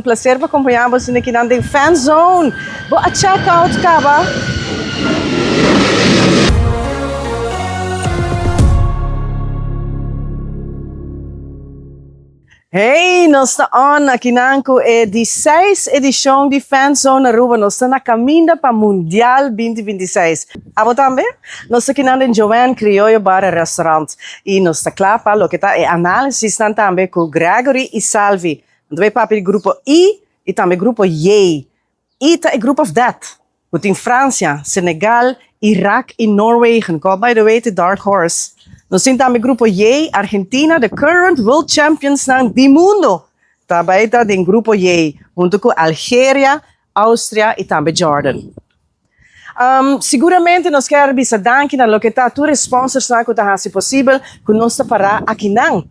Placer pa acompaña bo asina kinan den Fan Zone. Bo a check out caba? Hey, nos ta on akinan cu e di seis edicion di Fan Zone Aruba. Nos ta na caminda pa Mundial 2026. Abo tambe? Nos ta kinan den Joanne Criollo Bar and Restaurant y nos ta cla pa loke ta e analisisnan tambe cu Gregory y Salvi. Nan ta bay papia di grupo I y tambe grupo J. I ta e group of death cu tin Francia, Senegal, Irak y Noorwegen, cual by the way ta e dark horse. Nos tin tambe grupo J, Argentina, the current world championsnan di mundo ta bay ta den grupo J hunto cu Algeria, Austria y tambe Jordan. Siguramente nos kier bisa danki na loke ta tur e sponsorsnan cu ta haci posibel cu nos ta para akinan.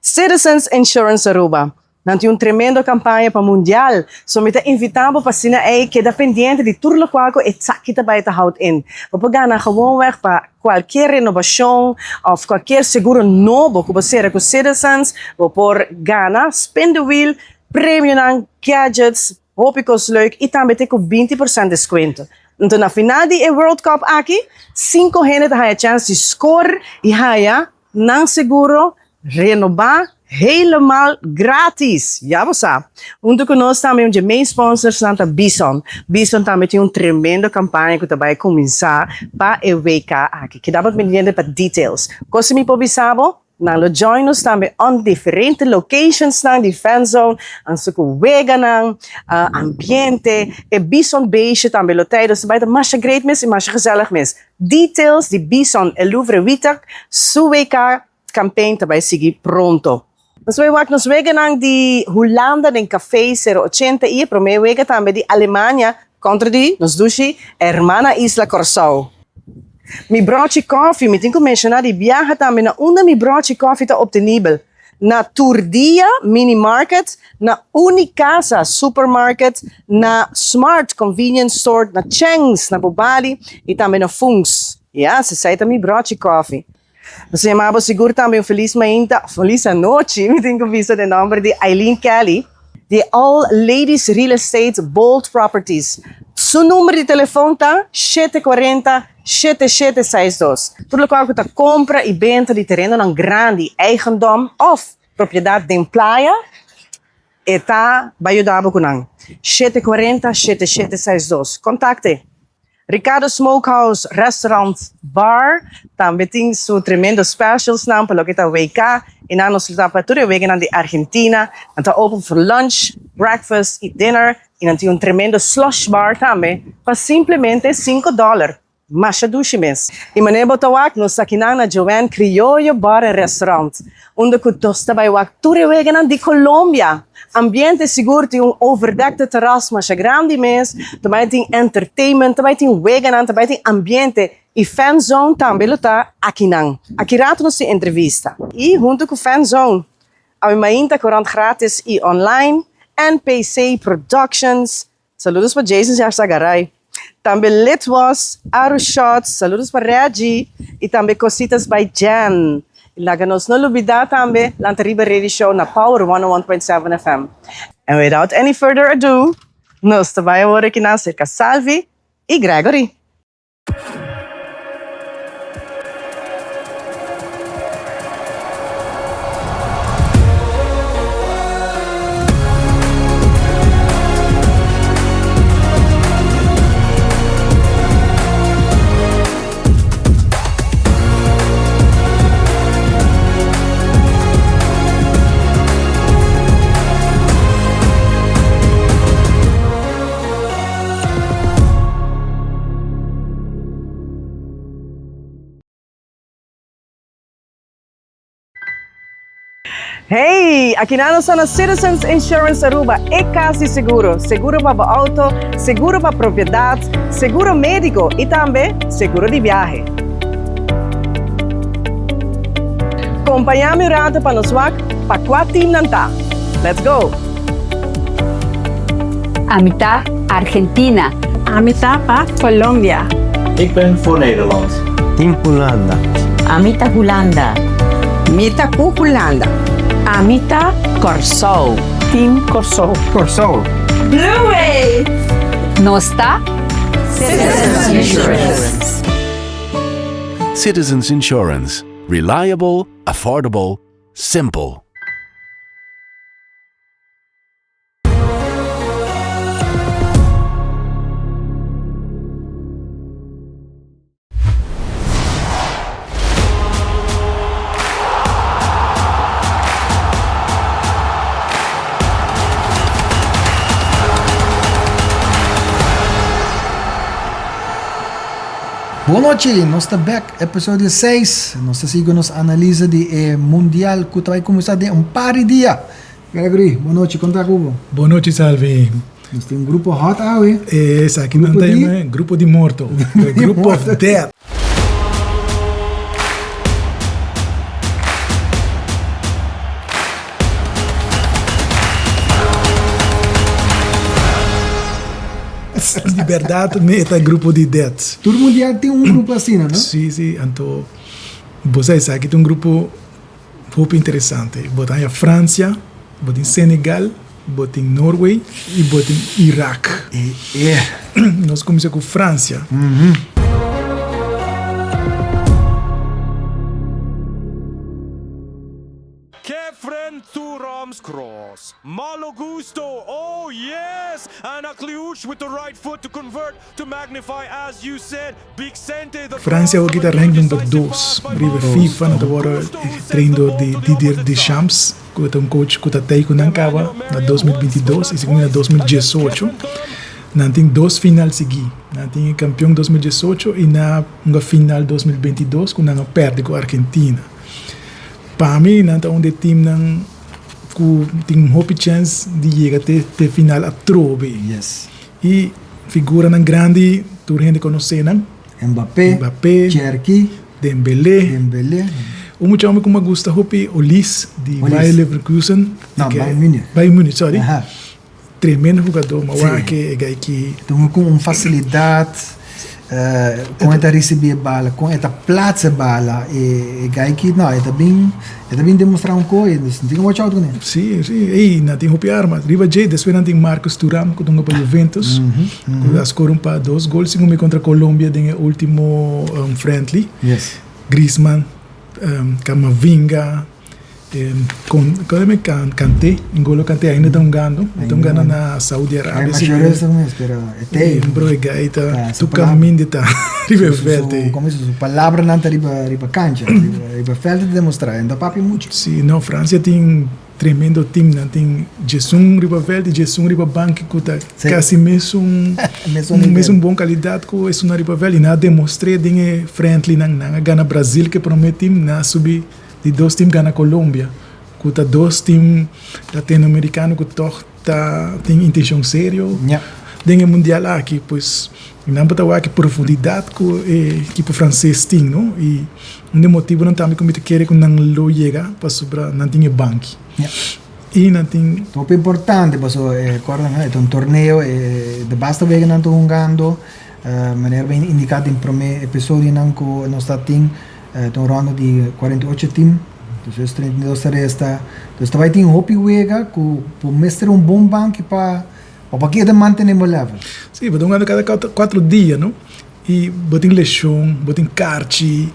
Citizens Insurance Aruba, Nan tin un tremendo campaña pa Mundial, so mi ta invita bo pa asina ey keda pendiente di tur locual cu esaki ta bay ta houd in. Bo por gana gewoonweg pa cualkier renovacion of cualkier seguro nobo cu bo cera cu Citizens, bo por gana spin the wheel, premionan, gadgets, hopi cos leuk y tambe te cu 20% descuento. Enton na final di e World Cup aki, cinco hende ta haya chance di score y haya nan seguro Renobá helemaal gratis! Ya bo sa! Hunto ku nos tambe un dje main sponsorsnan ta Bison. Bison tambe tin un tremendo kampaña ku ta bai kuminsá pa e WK aki. Keda bo pendiente pa details. Kos mi por bisa bo, nan lo join nos tambe on diferente locationsnan di Fanzone, anso ku weganan, ambiente, e Bison beestje tambe lo ta ei. Dus ta bai ta masha great mes i masha gezellig mes. Details di Bison e Louvre Witak su WK Campaign ta bai sigui pronto. Nos bai wak nos weganan di Hulanda den Café Cero Ochenta i e prome wega tambe di Alemania kontra di nos dushi hermana isla Kòrsou. Mi brochi kòfi, mi tin ku menshoná di biaha tambe na unda mi brochi kòfi ta optenibel, na Tur Dia Mini Market, na Unicasa Supermarket, na Smart Convenience Store, na Cheng's na Bobali i tambe na Funks. Ya, esei ta mi brochi kòfi. Nos ta yama bo sigur tambe un felis mainta, felis anochi, mi tin ku bisa den nomber di Eileen Kelly di All Ladies Real Estate Bold Properties. Su number di telefon ta 740 7762. Tur lokual ku ta kompra i benta di terenonan grandi, eigendom òf propiedat den playa, e ta bai yuda bo ku nan. 740 7762. Kontakte. Ricardo Smokehouse Restaurant Bar tambe tin su tremendo specialsnan pa loke ta WK y nan nos lo ta pa tur e weganan di Argentina. Nan ta open for lunch, breakfast y dinner y nan tin un tremendo slush bar tambe pa simplemente cinco dollar. Masha dushi mes. Y manera bo ta wak nos ta akinan na Joanne Criollo Bar and Restaurant unda cu nos ta bay wak tur e weganan di Colombia. Ambiente sigur tin un overdekte terras masha grandi mes, ta bai tin entertainment, ta bai tin weganan, ta bai tin ambiente y fan zone tambe lo ta akinan. Aki rato nos tin entrevista. Y hunto cu fan zone, awe mainta corant gratis y online, NPC Productions, Saludos pa Jason Yarzagaray. Tambe Litwas, Aru Shots, saludos pa Reggie y tambe Cositas by Jen. Y laga nos no lubida tambe Lanta Riba Radio Show na Power 101.7 FM. And without any further ado, nos ta bay awor aki nan cerca Salvi y Gregory. Hey, aki nan nos ta na Citizens Insurance Aruba, e cas di seguro. Seguro pa bo auto, seguro pa propiedad, seguro medico y tambe seguro di viahe. Compaña mi un rato pa nos wak pa cua team nan ta. Let's go! Ami ta Argentina. Ami ta pa Colombia. Ik ben voor Nederland. Team Hulanda. Ami ta Hulanda. Mi ta ku Hulanda. Ami ta Kòrsou. Team Kòrsou. Kòrsou. Blue Wave! Nos ta Citizens Insurance. Citizens Insurance. Reliable, affordable, simple. Bon nochi, nos ta bek, episodio 6. Nos ta sigui nos analisa di e mundial ku ta bai kuminsá den un par di dia. Gregory, bon nochi, kon ta ku bo? Bon nochi, Salvi. Nos tin un grupo hot awe. Esaki nan ta yama grupo di morto. The group of death. Di berdad mi e ta grupo di death. Tur mundial tin un grupo asina, no? Si, si. Anto bo sa esaki ta un grupo Hopi interesante. Bo ta haña Francia, bo tin Senegal, bo tin Norway y bo tin Irak. Nos cuminsa cu Francia. Khephren Thuram's cross. Malo Gusto, oh yes! And Akliouche with the right foot to convert to magnify as you said. Bixente the Francia cross awor ta from a rank number decisive dos pass by riba Malo FIFA. Nan ta Gusto. wòrdu Gusto who sends train the dor ball di to the Didier opposite side. Deschamps ku ta un coach ku ta tei ku nan kaba na 2022 i segun na 2018. Nan tin dos final sigui. Nan tin e kampion 2018 i na hunga final 2022 ku nan a pèrdè ku Argentina. Pa mi nan ta un di e teamnan ku tin hopi chèns di yega te te final atrobe. Yes. I figuranan grandi tur hende konosé nan. Mbappé, Mbappé, Cherki, Dembélé. Dembélé. Un mucha homber ku mi a gusta hopi, Olise di Olise. Bayer Leverkusen. No, Bayern Munich. Bayern Munich, sorry. Aha. Tremendo hugadó, mi a Sí. wak e gai ki. Dunga ku un fasilidat, kon e ta risibí e bala, kon e ta plats e bala, e gai ki no, e ta bin, e ta bin demostrá un kos, dus no tin ku watch out kuné. Sí, sí, ey, nan tin hopi arma. Riba dje, despues nan tin Marcus Thuram ku dunga pa Juventus, ku a skor un pa dos gol segun mi kontra Colombia den e ultimo friendly. Yes. Griezmann, Camavinga. Kanté, N'Golo Kanté ainda ta hungando, e ta hungando na Saudi Arabia. Ay, mayor ta mes, pero e tei. Bro, e gai ta tur caminda ta riba e veld ei. Como su palabranan ta riba riba cancha, riba veld ta demostra, e no ta papia mucho. Si, no, Francia tin tremendo team, nan tin djesun riba veld y djesun riba banki cu ta casi mesun mesun bon calidad cu esunnan riba veld y nan a demostr'e den e friendlynan, nan a gana Brazil cu e prome team, nan a subi. Di dos team gana Colombia, ku ta dos team latinoamericano ku tòg ta tin intencion serio den e mundial aki. Pues nan por ta wak e profundidat ku e ekipo frances tin, no? I un di e motibonan tambe ku mi ta kere ku nan lo yega pasobra nan tin e banki i nan tin. Hopi importante pasobra e kòrda nan e ta un torneo e de basta wega nan ta hungando manera bo a indiká den promé episodionan ku nos ta tin. Ta un ronda di 48 team, dus 32 ta resta. Dus ta bai tin hopi wega ku bo mester un bon banki pa pa keda mantene bo level. Sí, bo ta hungando kada kuatro dia, no? I bo tin leshon, bo tin karchi,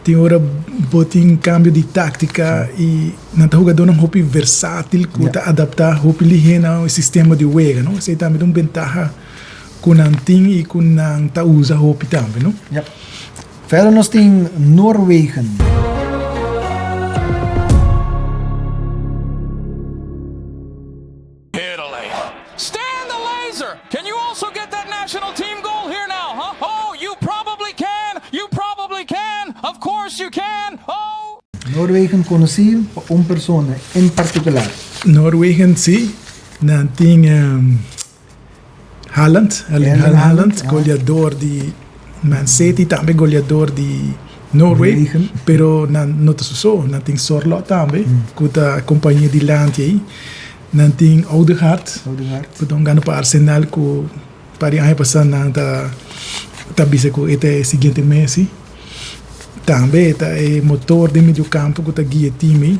tin ora bo tin kambio di taktika i nan ta hugadónan hopi versátil ku ta adaptá hopi lihé na e sistema di wega, no? Esei tambe ta un bentaha ku nan tin i ku nan ta usa hopi tambe, no? Yep. Verder nos tin Noorwegen. Italy. Stan the laser! Can you also get that national team goal here now, huh? Oh, you probably can! You probably can! Of course you can! Oh! Noorwegen konosí pa un persona en partikular. Noorwegen sí, nan tin Haaland, Erling Haaland, goleador di Man City, tambe goleador di Norway, pero nan no ta su so, nan tin Sorloth tambe, ku ta kompañe dilanti ei. Nan tin Odegaard, ku ta hungando pa Arsenal ku par di aña pasá nan ta ta bisa ku e ta e siguiente Messi. Tambe e ta e motor den medio kampo ku ta guia e team ei.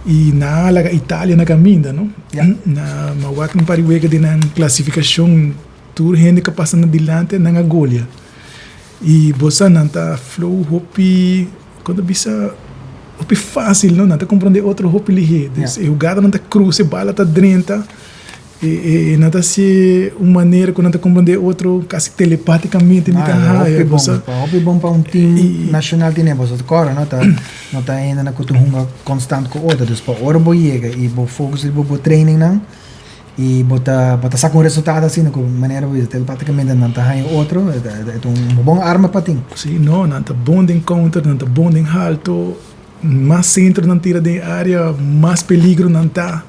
I nan a laga Italia na kaminda, no? Na ma wak un par di wega den nan klasifikashon, tur hende ku a pasa nan dilanti nan a golia. I bo sa nan ta flow hopi, kon ta bisa, hopi fásil, no? Nan ta komprondé otro hopi lihé. Dus e hugadanan ta krusa, e bala ta drenta. E nan ta hasi un manera ku nan ta komprondé otro kasi telepátikamente mi ta haya. Hopi bon, hopi bon pa un team nashonal tene boso ta kòrda no ta no ta hendenan ku ta hunga konstant ku otro dus pa ora bo yega i bo focus riba bo trainingnan i bo ta bo ta saka un resultado asina ku manera bo bisa telepátikamente nan ta haña otro e ta un bon arma pa tin. Si no nan ta bon den counter nan ta bon den halto mas sentro nan tira den e área mas peligro nan ta.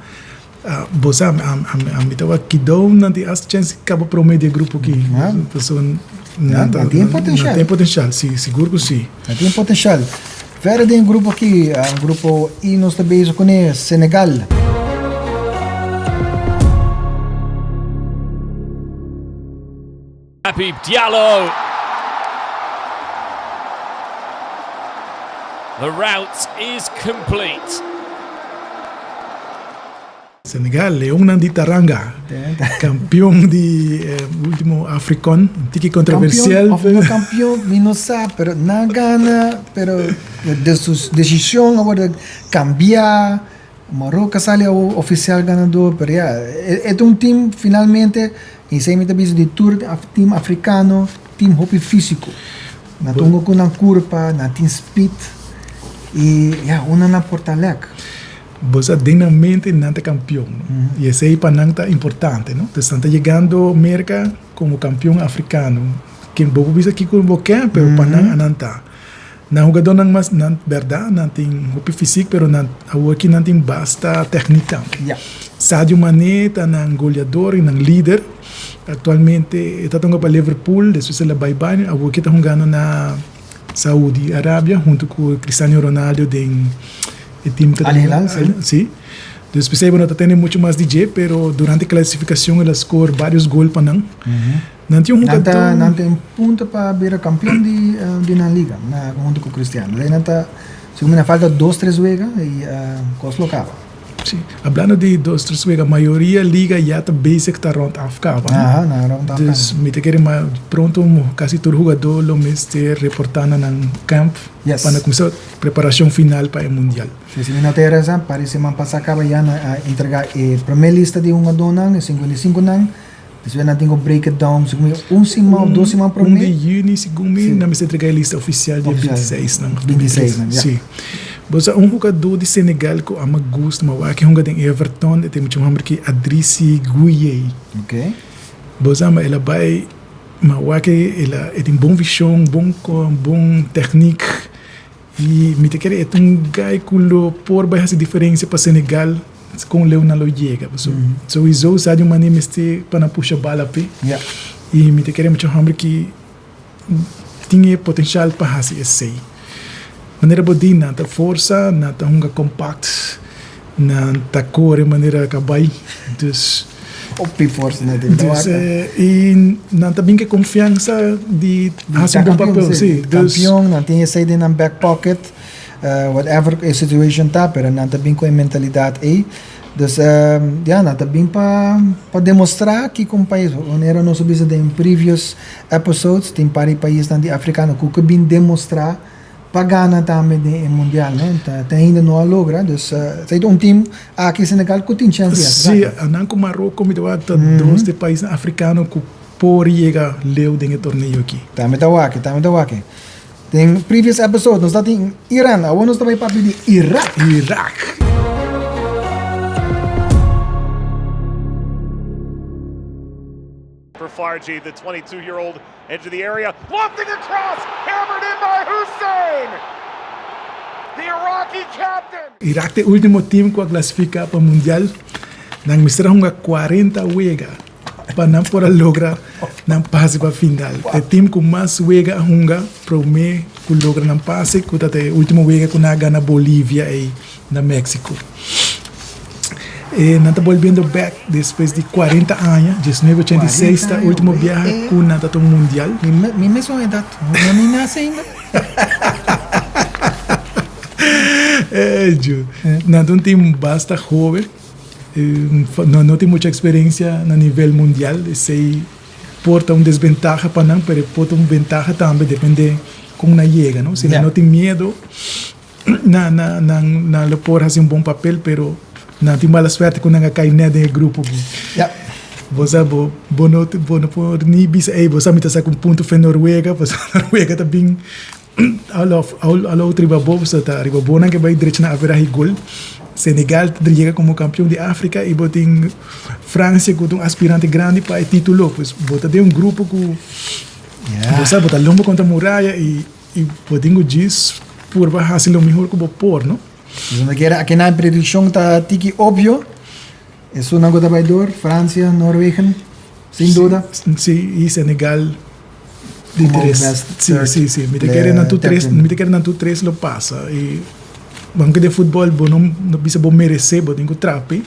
Bo sa, ami ta wak kidou nan tin hasta chance di kaba prome di e grupo aki. Pasobra nan ta, nan tin potencial. Nan tin potencial, si, sigur ku si. Nan tin potencial. Verder den e grupo aki, grupo I nos ta bezig kuné, Senegal. Habib Diallo. The rout is complete. Senegal, Leonnan di Taranga, kampion di ultimo Africon, un tiki kontroversial. Kampion of no kampion, mi no sa, pero nan a gana, pero de su desishon a worde kambia. Marok a sali awo oficial ganador, pero ya, e ta un team finalmente, y esey mi ta bisa di tur team africano, team hopi fisico. Nan ta hunga cu nan curpa, nan tin speed, y ya, una nan por ta lek. Bo sa den nan mente nan ta campeon, no? Y esey pa nan ta importante, no? Entonces nan ta yegando Merca como campeon africano. Ken bo por bisa kico bo ke, pero pa nan anan ta. Nan hugadónan mas, nan bèrdat nan tin hopi fisik pero nan awor aki nan tin basta tèknik tambe. Sadio Mané ta nan goleador i nan lider. Aktualmente e ta hunga pa Liverpool, despues el a bai Bayern, awor aki ta hungando na Saudi Arabia huntu ku Cristiano Ronaldo den e tim Al Hilal, si. Si. Dus p'esei bo no ta tende muchu mas di dje pero durante klasifikashon el a skor vários gol pa nan. Nan tin un hugadó. Nan ta en punto pa bira kampion di di nan liga na huntu ku Cristiano. Dei nan ta segun mi nan falta dos tres wega i kos lo kaba. Si, hablando di dos tres wega mayoria liga ya ta bezig ta rond af kaba. Aha, nan rond af kaba. Dus mi ta kere ma pronto kasi tur hugadó lo mester reportá na nan kamp pa nan kuminsá preparashon final pa e mundial. Si, si mi no ta eresa paris siman pasá kaba ya nan a entregá e promé lista di hugadónan, e 55 nan. Despues nan tin ku break it down segun mi un siman of dos siman promé. Un di juni segun mi nan mester entrega e lista ofisial dia 26 nan. 26 nan, ya. Si. Bo sa un hugadó di Senegal ku ama gusta ma wak e hunga den Everton e tin mucha homber ki Adrissi Gueye. Ok. Bo sa ma el a bai ma wak el a e tin bon vishon bon bon tèknik i mi ta kere e ta un guy ku lo por bai hasi diferensia pa Senegal. Kon leu nan lo yega. Pasobra souiso Sadio Mané mester pa nan pusha bala p'e. I mi ta kere mucha hòmber ki tin e potenshal pa hasi esei. Manera bo di nan ta forsa, nan ta hunga kompakt, nan ta kore manera kabai. Dus Hopi forsa nan tin. Dus i nan ta bin ku e konfiansa di hasi un bon papel. Si, kampion, nan tin esei den nan back pocket. Whatever e situation ta, pero nan ta bin ku e mentalidat ei. Dus ya, nan ta bin pa pa demostrá kiko un pais, manera nos a bisa den previous episodes, tin par di paisnan di afrikano ku ke bin demostrá pa gana tambe den e mundial, no? Ta te ainda no a logra, dus esei ta un team aki Senegal ku tin chèns di hasi Sí, anan ku Maroko mi ta wak ta dos di e paisnan afrikano ku por yega leu den e torneo aki. Tambe ta wak, tambe ta wak. Den previous episode nos ta tin Iran, awor nos ta bai papia di Irak. Irak. For Farji, the 22 year old edge of the area, lofting across, hammered in by Hussein! The Iraqi captain! Irak ta e ultimo team ku a klasifiká pa mundial. Nan mester a hunga 40 wega. pa nan por a logra nan pase pa final. E team ku mas wega a hunga prome ku logra nan pase ku ta e ultimo wega ku nan a gana Bolivia ei na Mexico. E nan ta bolbiendo bek despues di 40 aña, 1986 ta ultimo biaha ku nan ta ta un mundial. Mi mesun edat, no ni nase ainda. Eh, ju. Nan ta un team basta joven. Nan no tin mucha experiencia na nivel mundial. Esey por ta un desventaha pa nan, pero e por ta un ventaha tambe, depende con nan yega, no? Si nan no tin miedo, nan, nan, nan, nan lo por haci un bon papel, pero nan tin mala suerte cu nan a cay net den e grupo. Bo sa, bo, bo no, bo no por ni bisa, ey, bo sa mi ta saca un punto fe Noruega, pasobra Noruega ta bin Al otro riba bo, so ta riba bo nan ke bai drecha na averahe gol. Senegal ta yega komo kampion di Afrika i bo tin Fransia ku ta un aspirante grandi pa e titulo. Pues bo ta den un grupo ku bo sa bo ta lomba kontra muraya i bo tin ku djis purba hasi lo mihor ku bo por, no? Pues mi kere aki nan predikshon ta tiki obvio. Esunnan ku ta bai dor, Fransia, Norwegen, sin duda. Si, i Senegal di tres. Si, si, si. Mi ta kere nan tur tres, mi ta kere nan tur tres lo pasa. I aunke den futbol bo no bisa bo meresé, bo tin ku trapi,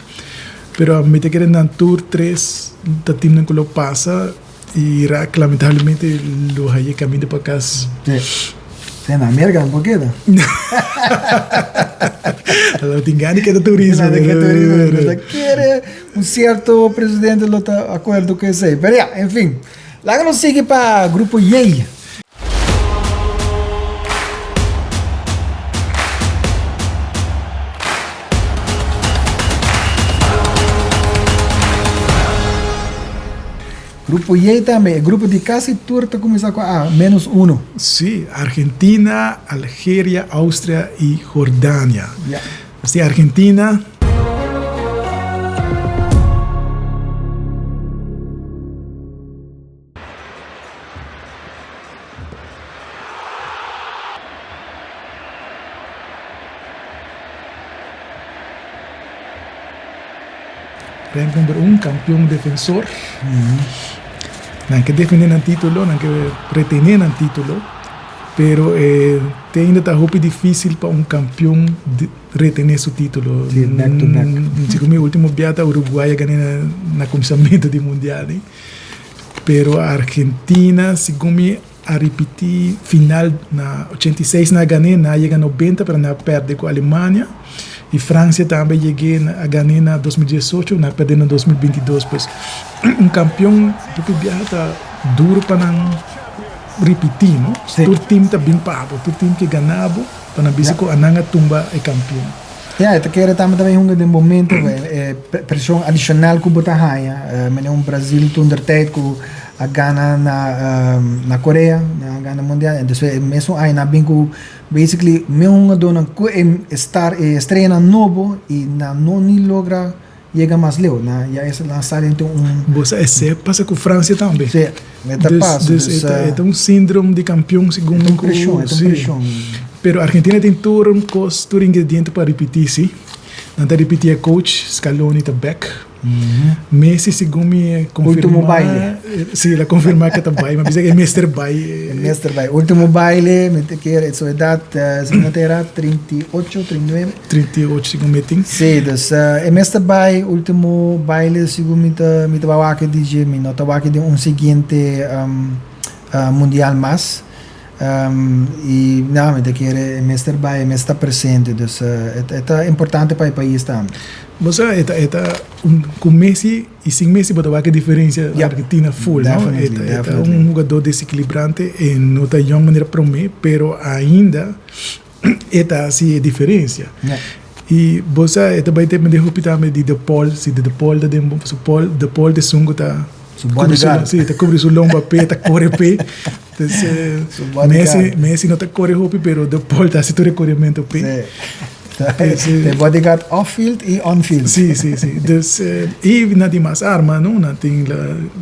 pero mi ta kere nan tur tres ta timnan ku lo pasa. I Irak lamentablemente lo haye kaminda pa kas. Si. Si, na Merka no por keda. Lo tin gana di keda turismo. Gana di keda turismo. No ta kere un sierto presidente lo ta akuerdo ku esei. Pero ya, en fin. Laga nos sigui pa grupo J. Grupo J tambe, e grupo di casi tur ta cuminsa cu A, menos uno. Sí, Argentina, Algeria, Austria y Jordania. Ya. Nos tin Argentina. Rank number un, kampion defensor. Nan ke defende nan titulo, nan ke retene nan titulo, pero te ainda ta hopi dificil pa un kampion retene su titulo. Sí, back to back. Segun mi ultimo bia ta Uruguay a gana na kuminsamentu di mundial. Pero Argentina, segun mi a ripiti final na 86 nan a gané, nan a yega 90 pero nan a perde ku Alemania y Francia tambe a yeg'é a gané na 2018 nan a perde na 2022 pues un campeon hopi biaha ta duro pa nan ripiti no tur team ta bin pa bo tur team ke gana bo pa nan bisa ku anan a tumba e campeon. Ya, e ta kere tambe ta bay hunga den momento e presion adicional cu bo ta haya. Mene un Brazil toen der tijd cu a gana na na Korea, nan a gana mundial. Entonces e mesun aña nan a bin cu basically mes hungadornan cu e star e estreanan nobo y nan no ni logra yega mas leu. Nan ya es nan sali entre un. Bo sa esey a pasa cu Francia tambe. Si, e ta pasa. Dus e ta un síndrome di campeon segun E ta un presion, e ta un presion. Pero Argentina tin tur un cos, tur ingrediente pa ripiti si. Nan ta ripiti e coach, Scaloni ta bek. Messi segun mi e confirma. Ultimo baile. Si, el a confirma cu ta bay, ma bisa cu e mester bay. E mester bay. Ultimo baile, mi ta kere, su edad, si mi no ta era, 38, 39. 38 segun mi tin. Si, dus e mester bay ultimo baile segun mi ta mi ta bay wak di dje, mi no ta wak den un siguiente mundial mas. Y na mi ta kere e mester bay, e mester ta presente, dus e ta importante pa e pais tambe. Bo sa e ta e ta un cu Messi y sin Messi bo ta wak e diferencia Argentina full no, e ta e ta un hugador desequilibrante e no ta yong manera prome pero ainda E ta hasi e diferencia. Y bo sa e ta bay depende hopi tambe di De Paul, si De Paul ta den su Paul, De Paul ta esun cu ta Su bodyguard. Si, ta cubri su lomba p'e, ta core p'e. Entonces Su bodyguard. Messi, Messi no ta core hopi pero De Paul ta hasi tur e coremento p'e. Si. Ta e bodyguard off field y on field. Si, si, si. Dus y nan tin mas arma no, nan tin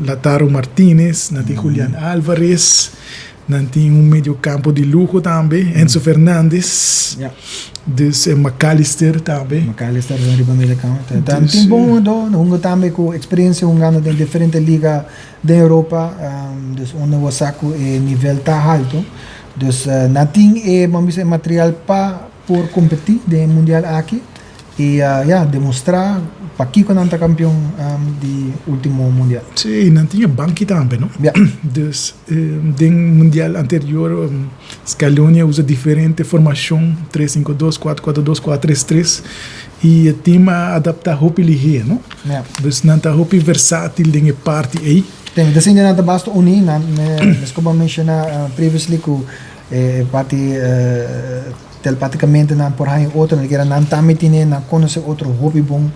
Lautaro Martinez, nan tin Julian Alvarez. Nan tin un medio campo di luho tambe, Enzo Fernandez. Ja. Dus eh, McAllister tambe. McAllister ta riba medio campo. Ta tin bon hungadó, hunga tambe ku experiencia hungando den diferente liga den Europa. Dus unda bo sa ku e nivel ta halto. Dus nan tin e, bo bisa, e material pa por kompetí den e mundial aki. Y ya, demostra pakico nan ta campeon di ultimo mundial. Sí, y nan tin e banki tambe, no? Ya. Dus den mundial anterior Scaloni a usa diferente formacion, tres cinco dos, cuatro cuatro dos, cuatro tres tres, y e team a adapta hopi lihe, no? Ya. Dus nan ta hopi versatil den e parti ey. Ten, ta sinti nan ta basta uni, nan, mesco bo a menciona previously cu e parti Telepaticamente nan por haña otro, nan ta kere nan tambe tine, nan conoce otro hopi bon,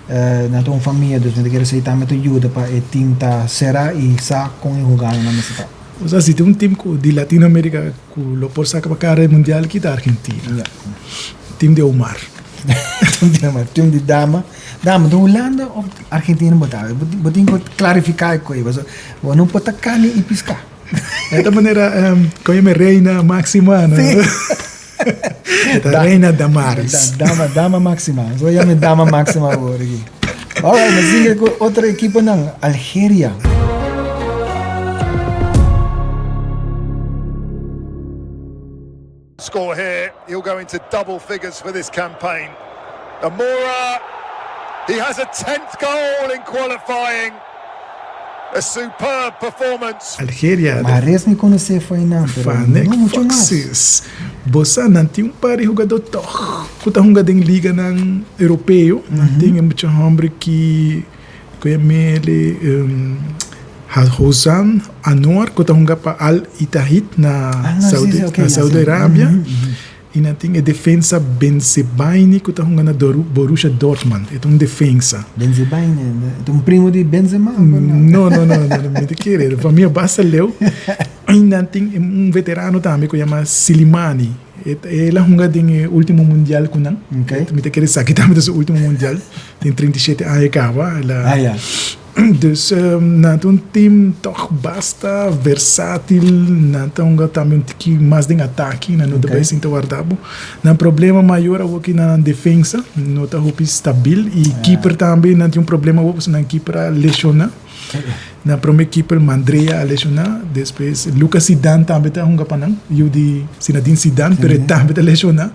nan ta un famia, dus nan ta kere esey tambe ta yuda pa e team ta cera y sa con e hugadonan mester ta. Osea si tin un team cu di Latino America cu lo por saca pa cara e mundial aki ta Argentina. Ya. Team di Omar. Team di Omar, team di dama. Dama, ta Hulanda of Argentina bo ta? Bo tin cu clarifica e coy, pasobra bo no por ta cani y pisca. E ta manera con yama reina Maxima no? Sí. E ta reina Damaris. Da, dama, dama Maxima. Zo yama dama Maxima awor aki. Alright, nos sigue cu otro equiponan, Algeria. Score here, he'll go into double figures for this campaign. Amora, he has a tenth goal in qualifying. A superb performance. Algeria. Ma res mi conoce foi nan, pero Vanek no mucho mas. Foxes. Bo sa nan tin un par di hugador tog cu ta hunga den liganan europeo. Nan tin e mucha homber ki cu e mele Hozan Anwar cu ta hunga pa Al Ittihad na Ah, no, Saudi, sí, sí, ok, na ya, Saudi sí. Arabia. Mhm, mhm. I nan tin e defensa Bensebaini ku ta hunga na Borussia Dortmund. E ta un defensa. Bensebaini, e ta un primo di Benzema? No, no, no, no, mi ta kere. Pa mi a basta leu. I nan tin un veterano tambe ku yama Slimani. El a hunga den e ultimo mundial ku nan. Mi ta kere esaki tambe ta su ultimo mundial. Tin 37 aña kaba. El a. Ah, ya. Dus nan ta un team toch basta versátil, nan ta hunga tambe un tiki mas den atake, nan no ta bai sinta warda bo. Nan problema mayor awor ki nan defensa no ta hopi stabil y keeper tambe nan tin un problema awor pasobra nan keeper a lesiona. Nan prome keeper Mandrea a lesiona, despues Lucas Zidane tambe ta hunga pa nan, yu di Zinedine Zidane, pero e tambe ta lesiona.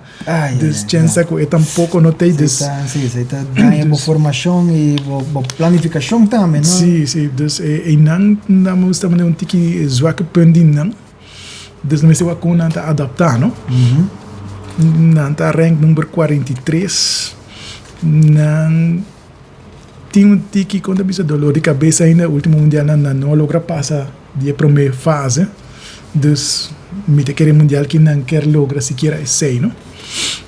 Dus chensa cu e tampoco no t'ey. Dus, sí, sí, ta daña bo formacion y bo planificacion tambe, no? Sí, sí, dus eynan nan mester ta manda un tiki zwakke punt di nan. Dus nan mester wak con nan ta adapta, no? Nan ta rank number 43. Nan tin un tiki, con ta bisa, dolor di cabeza ainda. Ultimo mundial nan no a logra pasa di e prome fase. Dus mi ta kere mundial ki nan kier logra sikiera esey, no?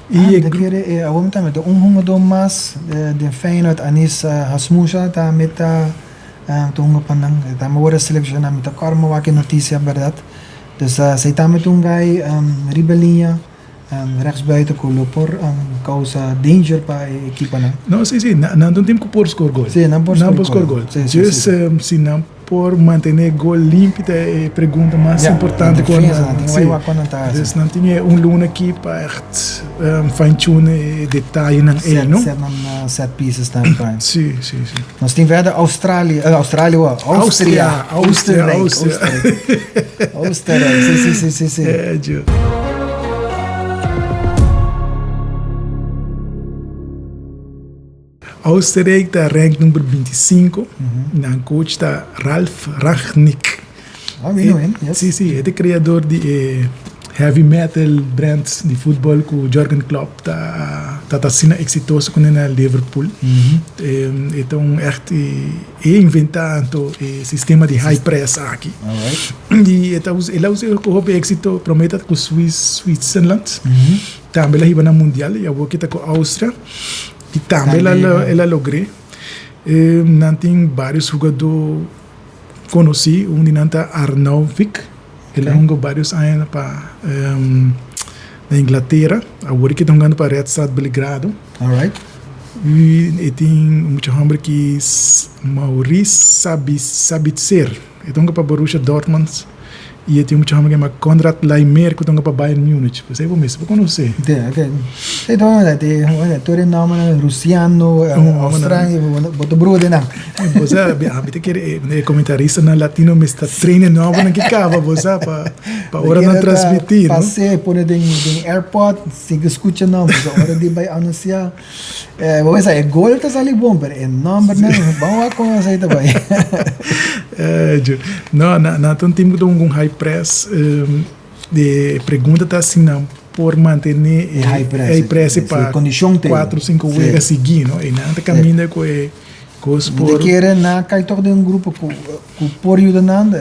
Y e ta kere e awor mi ta mete un hungador mas den Feyenoord, Anis Hasmusha ta meta ta hunga pa nan. E tambe worde selecciona, mi ta acorda mi wak e noticia berdad. Dus esey tambe ta un guy riba liña rechtsbuiten cu lo por causa danger pa e ekiponan. No, si, si, nan ta un team cu por score gol. Si, nan por score gol. Si, si, si. Just si nan Por mantené gol limpi ta e pregunta mas importante ku nan. Sí, dus nan tin e un luna aki pa ègt fine tune e detayenan ei, no? Set nan set pieces tambe. Sí, sí, sí. Nos tin verder Australia, Australia wou, Austria, Austria, Austria, Austria. Oostenrijk, sí, sí, sí, sí, sí. Eh, djo. Oostenrijk ta rank number 25. Nan coach ta Ralf Rangnick. Ah, we know him, yes. Sí, sí, e ta creador di e heavy metal brand di futbol cu Jurgen Klopp ta ta asina exitoso cu na Liverpool. E ta un echt e inventa anto e sistema di high press aki. Y e ta usa, el a usa cu hopi exito prome ta cu Switzerland. Tambe el a hiba na mundial y awor ki ta cu Austria. Y tambe el a logr'é. Nan tin varios hugadó conocí, un di nan ta Arnautovic, el a hunga varios aña pa na Inglatera, awor ki ta hungando pa Red Star Belgrado. Y e tin un mucha homber ki Maurice Sabitzer, e ta hunga pa Borussia Dortmund. I e tin un mucha hòmber ku yama Konrad Laimer ku ta hunga pa Bayern Munich. Pues ei bo mester por konosé. Te, ok. Ei ta bueno, te, bueno, tur e nòmbernan rusiano, australiano, bo ta brua den nan. Bo sa, ami ta kere e komentaristanan latino mester ta train e nòmbernan ki kaba, bo sa, pa pa ora nan transmití, no? Pas'é pone den den airpod, sin ke skucha nòmber, so ora di bai anunsiá. Bo pensa e gol ta sali bon, pero e nòmbernan, ban wak kon esei ta bai. No, nan ta un tim ku ta hunga un high press. E pregunta ta si nan por mantené e high press pa kuatro sinku wega sigui, no? E nan ta kaminda ku e kos por. Mi ta kere nan kai tok den un grupo ku por yuda nan,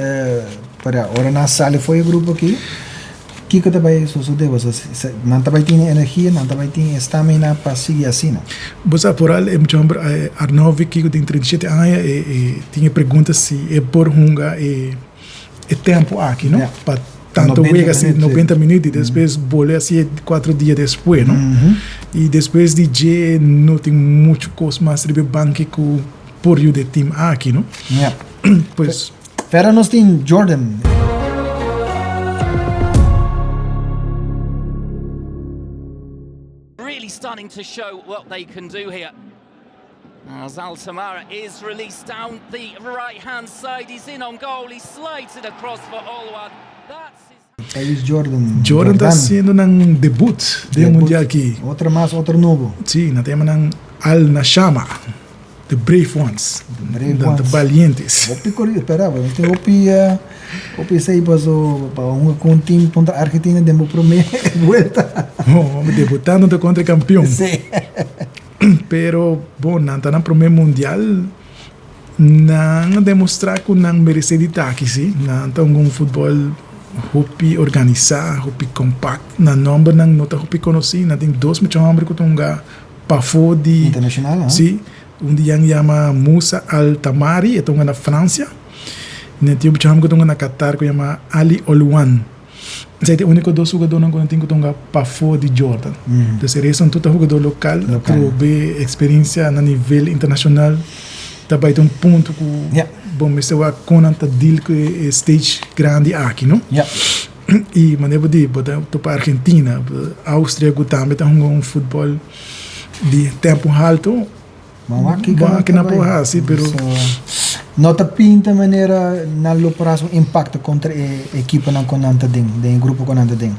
pero ora nan sali for e grupo aki, kiko ta bai sosodé? Pasobra nan ta bai tin e energia, nan ta bai tin e stamina pa sigui asina. Bo sa foral e mucha homber Arnovic ku tin 37 aña e tin e pregunta si e por hunga e e tempo aki, no? Pa tanto wega así, 90 minuut y despues bolbe así 4 dia despues, no? Y despues di dje no tin mucho cos mas riba e banki cu por yuda e team aki, no? Pues. Pero nos tin Jordan. Really starting to show what they can do here. As Al Tamara is released down the right hand side, he's in on goal, he slides it across for Olwan. That's his... Pais Jordan. Jordan ta haciendo nan debut den mundial aki. Otro mas, otro nobo. Si, nan ta yama nan Al Nashama, the brave ones. The brave ones. The valientes. Hopi cori, espera, bo tin hopi, hopi esey paso pa hunga cu un team contra Argentina den bo prome vuelta. Oh, debutando ta contra e campeon. Si. Pero bon, nan ta nan prome mundial, nan a demostra ku nan merese di ta aki si. Nan ta hunga un futbol hopi organisa, hopi kompakt. Nan nombernan no ta hopi konosí, nan tin dos mucha homber ku ta hunga pafó di. Internashonal, ha? Si, un di nan yama Musa Al Tamari, e ta hunga na Fransia. Nan tin un mucha homber ku ta hunga na Qatar ku yama Ali Olwan. Esei ta e úniko dos hugadónan ku nan tin ku ta hunga pafó di Jordan. Dus e resto tur ta hugadó lokal, atrobe eksperensia na nivel internashonal ta bai ta un punto ku bo mester wak kon nan ta deal ku e stage grandi aki, no? I manera bo di, bo ta topa Argentina, Austria ku tambe ta hunga un futbòl di tempu haltu. Bon, aki nan por hasi, pero. No ta pinta manera nan lo por hasi un impacto contra e ekiponan cu nan ta den, den e grupo cu nan ta den.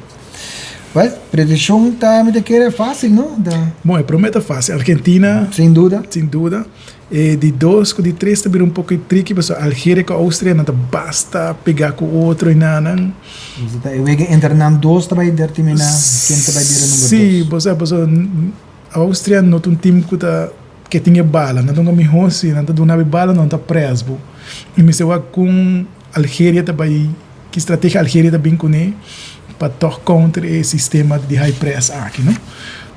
Well, prediccion ta mi ta kere facil, no? Ta. Bon, e prome ta facil. Argentina. Sin duda. Sin duda. E di dos cu di tres ta bira un poco tricky pasobra Algeria cu Austria nan ta basta pega cu otro y nan nan. E wega entre nan dos ta bay determina ken ta bay bira number dos. Si, bo sa, pasobra. Austria no ta un team ku ta ke tin e bala, nan ta hunga mihó si nan ta duna bo e bala nan ta press bo. I mester wak kon Algeria ta bai, ki strategia Algeria ta bin kuné pa tòg counter e sistema di high press aki no.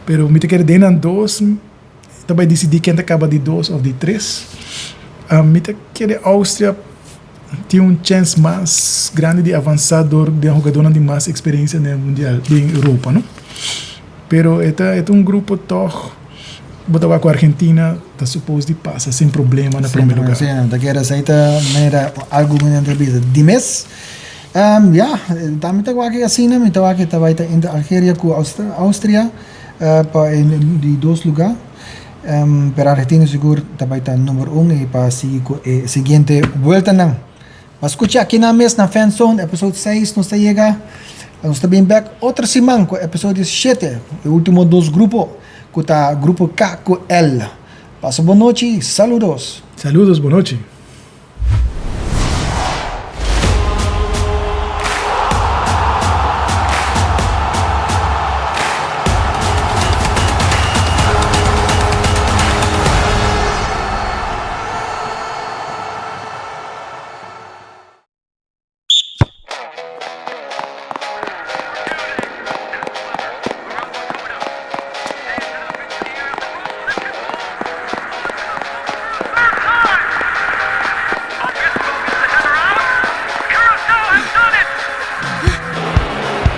Pero mi ta kere den nan dos ta bai disidí ken ta kaba di dos òf di tres. Mi ta kere Austria tin un chèns mas grandi di avansá dor den hugadónan di mas eksperensia den mundial den Europa no. Pero e ta e ta un grupo tòg bo ta wak ku Argentina ta supos di pasa sin problema na prome lugar. Sí, ta kere esei ta manera algu ku nan ta bisa di mes. Ya, tambe ta wak asina, mi ta wak ta bai ta entre Algeria ku Austria pa e di dos lugar. Pero Argentina sigur ta bai ta number un i pa sigui ku e siguiente bueltanan. Pa skucha aki nan mes na Fanzone episode 6 nos ta yega. Nos ta bin bek otro siman ku episodio 7, e ultimo dos grupo ku ta grupo K ku L. Pasa bon nochi, saludos. Saludos, bon nochi.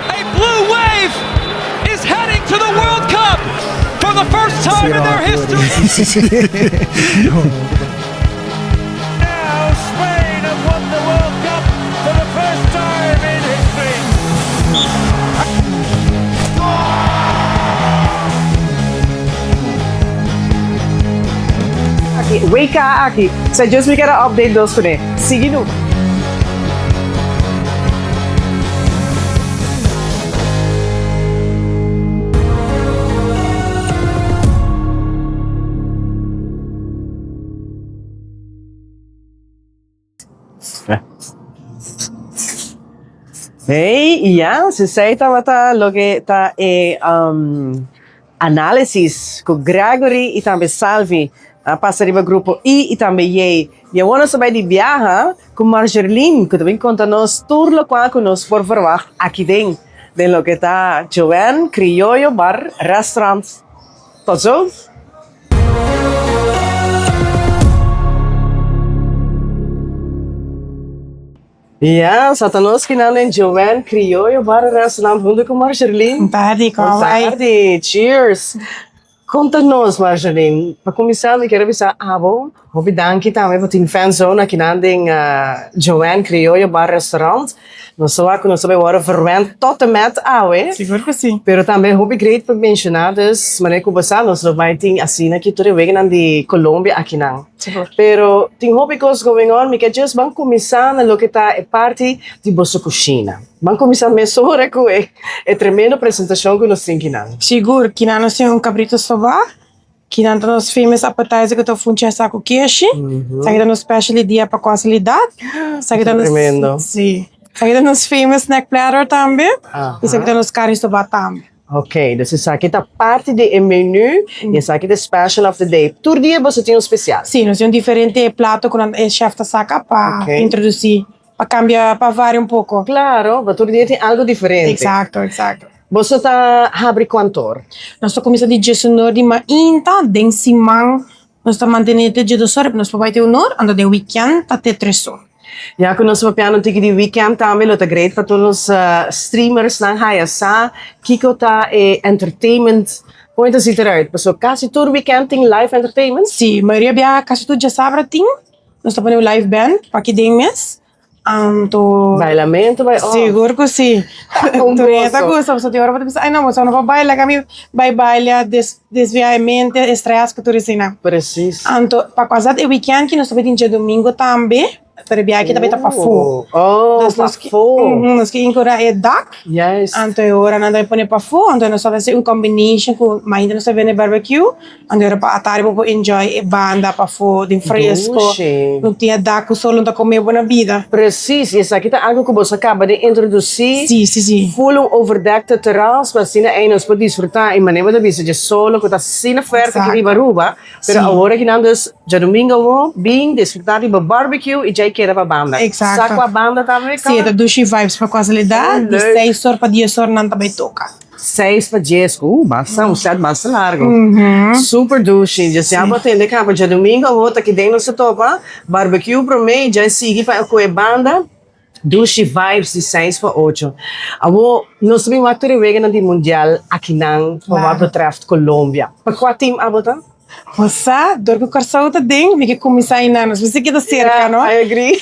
A blue wave is heading to the World Cup for the first time in their history. Now Spain have won the World Cup for the first time in. WK aki. Sa just mi kier a update nos kuné. Sigui nu! Hey, ya, esei tabata loke ta e análisis ku Gregory i tambe Salvi a pasa riba grupo I i tambe J. I awor nos ta bai di biaha ku Margerline ku ta bin konta nos tur lokual ku nos por verwagt aki den den loke ta Joanne Criollo Bar Restaurant. Tot zo! Ya, sa ta nos kinan den Joanne Criollo Bar Restaurant hunto cu Margerline. Tardi, con Bon tardi, cheers. Conta nos, Margerline, pa cuminsa mi kier bisa abo hopi danki tambe pa tin fanzone akinan den Joanne Criollo Bar Restaurant. Nos ta wak ku nos ta bai wòrdu verwend tot en met awe. Sigur ku si. Pero tambe hopi great pa menshoná dus manera ku bo sa nos lo bai tin asina ki tur e weganan di Colombia akinan. Sigur. Pero tin hopi kos going on, mi ke just ban kuminsá na loke ta e parti di boso kushina. Ban kuminsá mesora ku e e tremendo presentashon ku nos tin kinan. Sigur, kinan nos tin un kabrito sobá. Kinan ta nos famous appetizer ku ta funchi asá ku keshi. Esaki ta nos special di dia pa casualidad. Esaki ta nos Tremendo. Sí. Esaki ta nos famous snack platter tambe. Y esaki ta nos kari soba tambe. Ok, dus esaki ta parti di e menu y esaki ta special of the day. Tur dia boso tin un special? Sí, nos tin un diferente plato ku nan e chef ta saka pa introduci, pa cambia, pa varia un poco. Claro, pa tur dia tin algo diferente. Exacto, exacto. Boso ta habri kuantor? Nos ta kuminsá di diesunor di mainta, den siman nos ta mantené te diesdosor, nos por bai te unor, anto den wikènt ta te tresor. Ya ku nos papiando un tiki di wikènt tambe lo ta great pa tur nos streamersnan haya sa kiko ta e entertainment kon e ta sit eruit, pasobra kasi tur wikènt tin live entertainment. Sí, mayoria biaha kasi tur djasabra tin, nos ta pone un live band pa aki den mes. Anto. Bailamento bai off. Sigur ku si. Un Tur e ta goso. gusta, pasobra tin ora bo ta bisa, ai no, bo no por baila, laga mi bai baila, des desvia e mente, e stress ku tur eseinan. Precies. Anto, pa kosat e weekend ki nos ta bai tin djadumingu tambe, pero e biaha aki ta bai ta pafó. Oh, Dus nos ke, pafó. nos ke inkura e dak. Juist. Anto e ora nan ta bai pone pafó, anto nos ta bai hasi un combination ku mainta nos ta bende barbecue. Anto era pa atari bo por enjoy e banda pafó den fresco. Dushi. No tin e dak ku solo no ta come bo na bida. Precies, y esaki ta algo cu boso a caba di introduci. Sí, sí, sí. Full un overdekte terras, pa asina ey nos por disfruta y manera bo ta bisa dje solo cu ta asina fuerte aki riba Aruba, pero awor aki nan dus djadomingo awor bin disfruta riba barbecue y djey keda pa banda. Exacto. Sa cua banda tambe? Sí, e ta dushi vibes pa casualidad, di seis or pa dies or nan ta bay toca. Seis pa dies, uh, basta, un set basta largo. Super dushi. Dje siña bo tende caba djadomingo awor ta aki den nos ta topa barbecue prome y dja sigui pa cu e banda Dushi Vibes di seis pa ocho. Awor nos ta bin wak tur e weganan di mundial akinan pa wat betreft Colombia. Pa cua team abo ta? Bo sa, dor ku Kòrsou ta den, mi ke kuminsá einan. Nos mester keda serka, no? Yeah, I agree.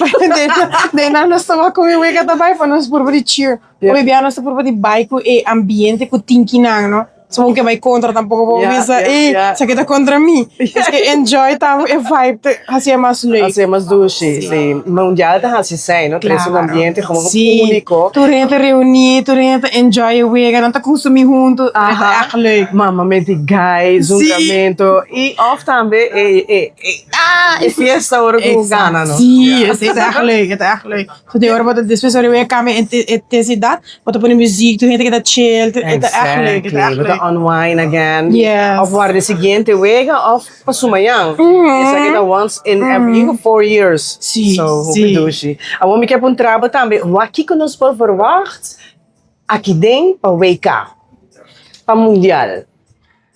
Den einan nos ta wak kon e wega ta bai pa nos purba di cheer. Hopi bia nos ta purba di bai ku e ambiente ku tin kinan, no? So bo ke bai kontra tampoko bo bisa, ey, esaki ta kontra mi. Nos ke enjoy tambe e vibe ta hasié mas leuk. Hasié mas dushi, si. Mundial ta hasi esei, no? Trese un ambiente komo úniko. Tur hende ta reuní, tur hende ta enjoy e wega, nan ta kunsumí huntu, e ta ègt leuk. Mama menti gai, zunkamento i òf tambe e e e fiesta ora ku gana, no? Si, esei ta ègt leuk, e ta ègt leuk. So den ora bo ta despues ora bo cambia e intensidad bo ta pone muziek tur hende keda chill e ta echt leuk e ta echt Exactly, bo ta leuk. unwind again. Yes. Of warda e siguiente wega of paso mañan. Esaki ta once in every 4 years. Si, So hopi si. dushi. Awor mi ke puntra bo tambe, wak kiko nos por verwacht aki den pa WK, pa mundial?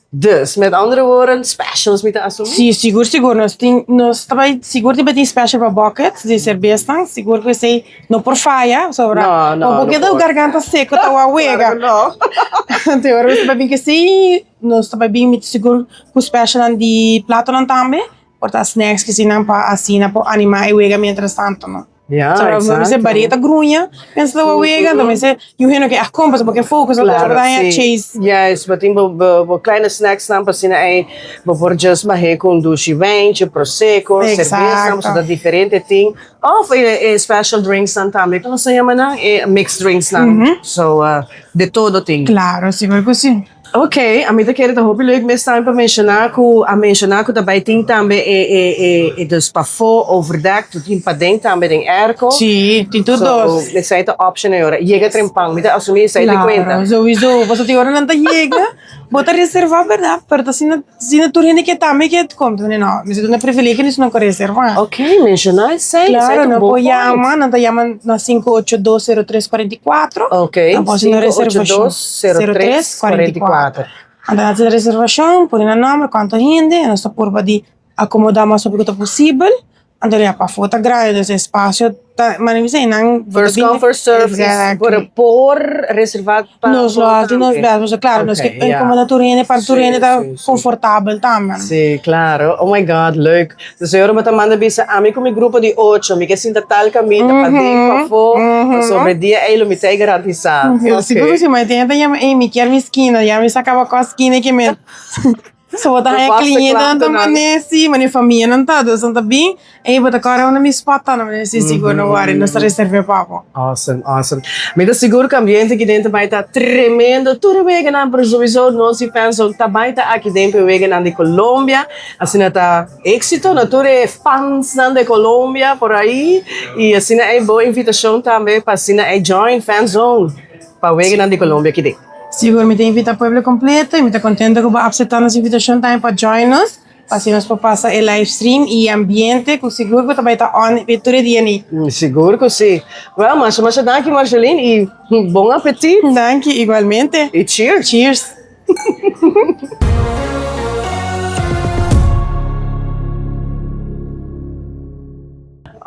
Dus, met andere woorden, specials mi ta asumi? Sí, sigur sigur. Nos tin, nos ta bai, sigur tin bai tin special pa buckets di serbesnan. Sigur ku esei no por faya, pasobra No, no, bo por no keda por. garganta seko ta wak wega. Claro ku no. Anto ora nos ta bai bin ku esei, nos ta bai bin mi ta sigur ku specialnan di platonan tambe, por ta snacks ku eseinan pa asina por anima e wega mientras tanto, no. Ja, So, exacto. Mester barriga ta gruña, pensa ta wega, anto mester yu hende ke a compra, so bo ke focus, Claro, bo ta si. chase. Juist, bo tin bo, bo, bo kleine snacks nan pa asina ei bo por just mahe ku un dushi wijntje, prosecco, cerveza, Exacto. so ta diferente tin. Of e, e special drinks nan tambe, komo sa yama nan? E mixed drinks nan. So, de todo tin. Claro, sigur ku si. Ok, ami ta kere ta hopi leuk mes tambe pa menshoná ku a menshoná ku ta bai tin tambe e e e e dus pafó overdek tu tin paden tambe den airco. Sí, tin tur dos. So esei ta option ayora. Yega trempan, mi ta asumí esei ta kuenta. Claro, souiso. Pasobra tin ora nan ta yega, bo ta reservá bèrdat, pero ta asina asina tur hende ke tambe ke kom. Ta no, mester duna privilegio di esnan ku reservá. Ok, menshoná esei, esei Claro, ta un nan bon por point. yama, nan ta yama na 5820344. Ok, Nan por hasi una reservashon. 582 0344. Anto nan hasi reservashon, pone nan nòmber, kuantu hende, nos ta purba di akomodá mas hopi ku ta posibel. Anto ya pafó ta grandi, dus e espasio ta, manera mi bisa nan First come first serve, Exactly. por por reservá pa Nos lo hasi nos bèst, pasobra klaro nos ke inkomodá tur hende pa tur hende ta konfortabel tambe. Sí, claro. Oh my God, leuk. Dus e ora bo ta manda bisa ami ku mi grupo di ocho, mi ke sinta tal kaminda, paden, pafó, pasobra e dia ei lo mi ta e garantisá. Sigur ku si, ma e tin hende ta yama, ey mi kier mi skina, ya mi sa kaba kua skina ke mi. So bo ta haña klientenan ta manera si, manera famianan ta, dus nan ta bin, ey bo ta kòrda unda mi spòt ta, nan si sigur no wòri, nos ta reserv'é pa bo. Awesome, awesome. Mi ta sigur ku ambiente aki den ta bai ta tremendo, tur e weganan, pero souiso nos di Fanzone ta bai ta aki den pa e weganan di Colombia, asina ta éxito na tur e fansnan di Colombia por ahí, y asina ey bo invitacion tambe pa asina ey join Fanzone pa weganan di Colombia aki den. Sigur mi ta invita pueblo completo y mi ta contento cu bo a acepta nos invitacion tambe pa join nos pa asina nos por pasa e live stream y e ambiente cu sigur cu ta bay ta on e tur e dia ni. Sigur cu si. Well, masha masha danki Marjoline y bon apetit. Danki, igualmente. Y cheers. Cheers.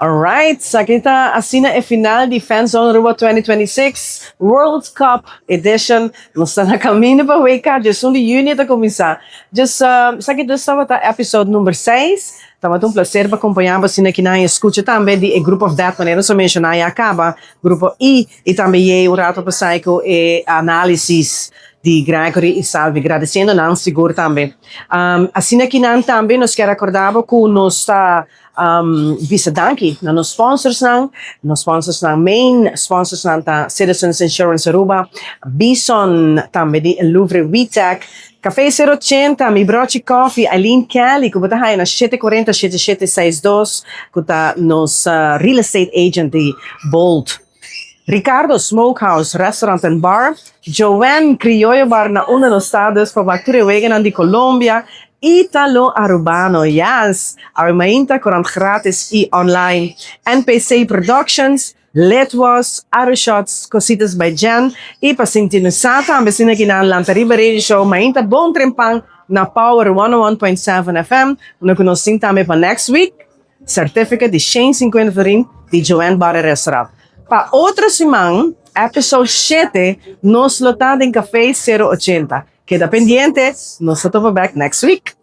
Alright, esaki ta asina e final di Fanzone Aruba 2026 World Cup Edition. Nos ta na camino pa WK, diesun di juni ta cuminsa. Just, esaki dus tabata episode number seis. Tabata un placer pa acompaña bo asina kinan y scucha tambe di e Group of Death manera nos a menciona ya caba, Grupo I y tambe J un rato pasai cu e analisis di Gregory y Salvi, gradeciendo nan sigur tambe. Asina kinan tambe nos kier acorda bo cu nos ta Bisa danki na nos sponsorsnan. Nos sponsorsnan, main sponsorsnan ta Citizens Insurance Aruba, Bison, tambe di Louvre Witec, Café Cero Ochenta, Mi Brochi Coffee, Eileen Kelly ku bo ta haya na shete kuarenta shete shete seis dos ku ta nos real estate agent di Bold. Ricardo Smokehouse Restaurant and Bar, Joanne Criollo Bar na unda nos ta dus pa wak tur e weganan di Colombia, Italo Arubano, yes! Awe mainta corant gratis y online, NPC Productions, Litwas, Arushots, Cositas by Jen y pa sinti nos sa tambe asina ki nan lanta riba radio show mainta bon trempan na Power 101.7 FM unda ku nos tin tambe pa next week. Certificate di shen sinkuenta florin di Joanne Bar en Restaurant. Pa otro siman, episode shete, nos lo ta den Café Cero Ochenta. Keda pendiente, nos ta topa bek next week.